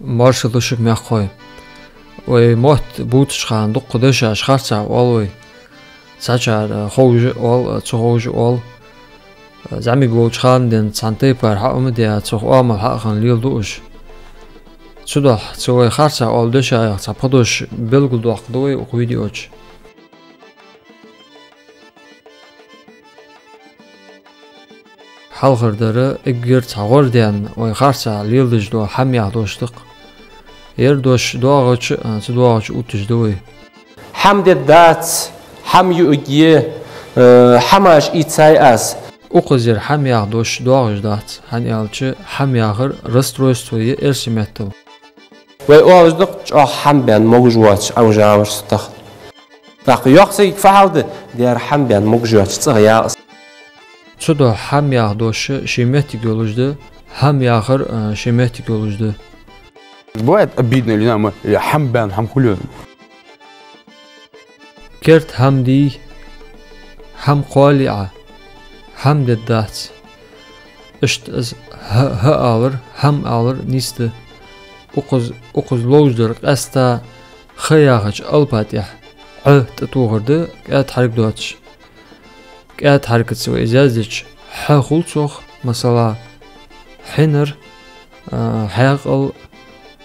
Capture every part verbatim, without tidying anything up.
Моаршал да шуга, мехкахой. Вай мотт бувцача хана дукха дешаш харцахьа оал вай. Цхьачар, э, ховш а оал, э, ца ховш а оал. Э, зӀамига волча хана денз цхьан тайпара хьа а ма дий, цох оамал хьа а хинна леладу уж. Цудухьа цу вай харцахьа оала дешаех цхьа пхи дош белгалдоаккхаргда вай укх видео чу. Хьалхардар эггара цхьа гӀор даьнна вай харцахьа леладеш дола «хӀама» яха дош да-кх. Ер дош доагӀача а, ца доагӀача а отташ да вай. «ХӀама дергдац», «хӀама юаргья», э, «хӀамаш ийцай аз». Укхаза ер «хӀама» яха дош доагӀаш дац, хӀана аьлча «хӀама» яхар расстройство я эрсий меттала. Вай оалаш да-кх чӀоагӀа хӀама баьнна могаш воацаш Ӏовижавар со тахан. ТӀаккха йоккха сагага фу хьал да, дера хӀама баьнна могаш йоацаш цӀагӀа ягӀа из. Цудухьа «хӀама» яха дош ший моттиг йолаш да, «хӀама» яхар, а, ший моттиг йолаш да. Бывает обидно или нам, или хӀама баьнна хӀама хулио. Керта хӀама дий, хӀама кхоалий Ӏа, хӀама дергдац. Иштта из «хӀа», «хӀа» алар, «хӀама» алар нийса да. Укхаза, укхаза ловш дар къаьстта «ха» яхача алапа тӀехьа «Ӏ» тӀатохар да, кӀаьда хьарак доацаш. КӀаьда хьаракаца вай из яздича, «хьа» хул цох, масала, хьинар, а, хьаькъал,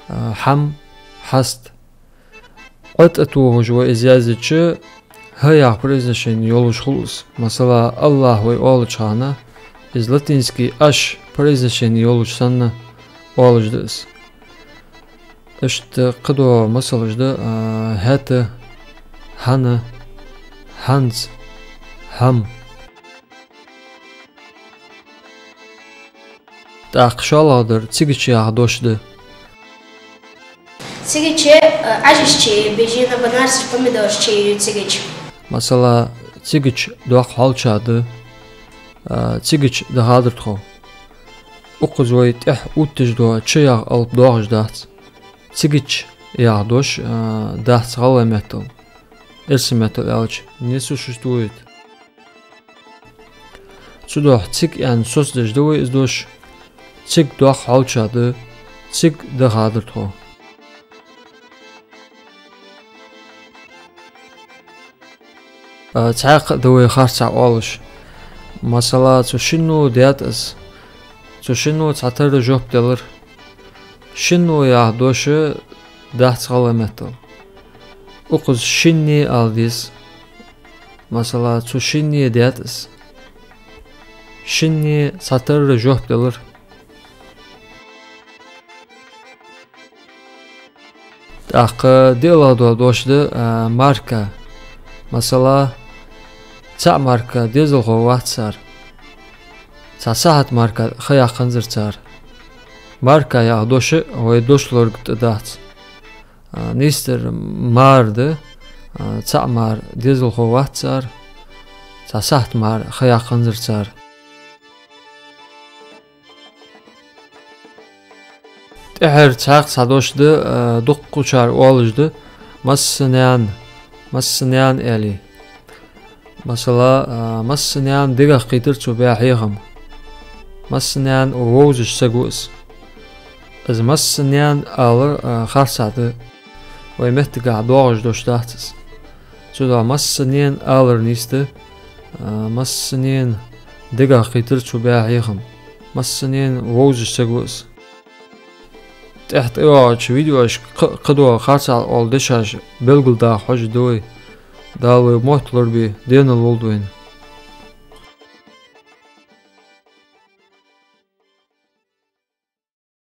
а, хӀама, хьаст. «Ӏа» тӀатохаш вай из яздича, «хӀа» яха произношени йолаш хул из. Масала, «АллахӀ» вай оалача хана, из латинский «аш» произношени йолаш санна оалаш да из. Иштта кхыдола масалаш да, а, «хӀаьта», «хӀана», «хӀанз», «хӀама». ТӀаккха шоллагӀдар «цигача» яха дош да. Цигача, э, Ӏажашча бежана, банарсаш, помидораш чу ю цигача. Масала, цигача доккха хьоалчагӀа да, э, цигача дахадар тхо. Укхаза вай тӀехьа отташ дола «ча» яха алап доагӀаш дац. «Цигача» яха дош, э, дац гӀалгӀай меттала. Эрсий меттала аьлча, не существует. Цудухьа «цига» аьнна соцадеш да вай из дош. Цига доккха хьоалчагӀа да, цига дахадар тхо. А, цхьаькха а да вай харцахьа оалаш. Масала, цу шинно даьд из. Цу шинно цхьатарра жоп делар. «Шинно» яха дош дац гӀалгӀай меттала. Укхаза «шинне» ала деза. Масала, цу шинне даьд из. «Шинне» цхьатарра жоп делар. ТӀаккха диълагӀа дола дош да, а, «марка». Масала, цаӀ марка дезалхо вац цар. Цхьа сахьат марка ха яьккха хиннзар цар. «Марка» яха дош а вай дошлорга тӀа дац. А, нийсдар «мар» да, а, цаӀ мар дезалхо вац цар. Цхьа сахьат мар ха яьккха хиннзар цар. ТӀехьара цхьаькха цхьа дош да, а, дуккхачар оалаш да: «массанена», «массанена» аьле. Масала, а, массанена дегах кхийтар цо баь хьехам. Массанена вовзаш саг ва из. Из «массанена» алар, а, харцахьа да. Вай меттагахьа доагӀаш дош дац из. Цудухьа «массанена» алар нийса да, а, массанена дегах кхийтар цо баь хьехам. Массанена вовзаш саг ва из. ТӀехьа тӀайоагӀача видеошка кхы-, кхыдола харцахьа оала дешаш белгалдаха хьожаргда вай. Дала вай мотт лорабе, денал лолда вайна.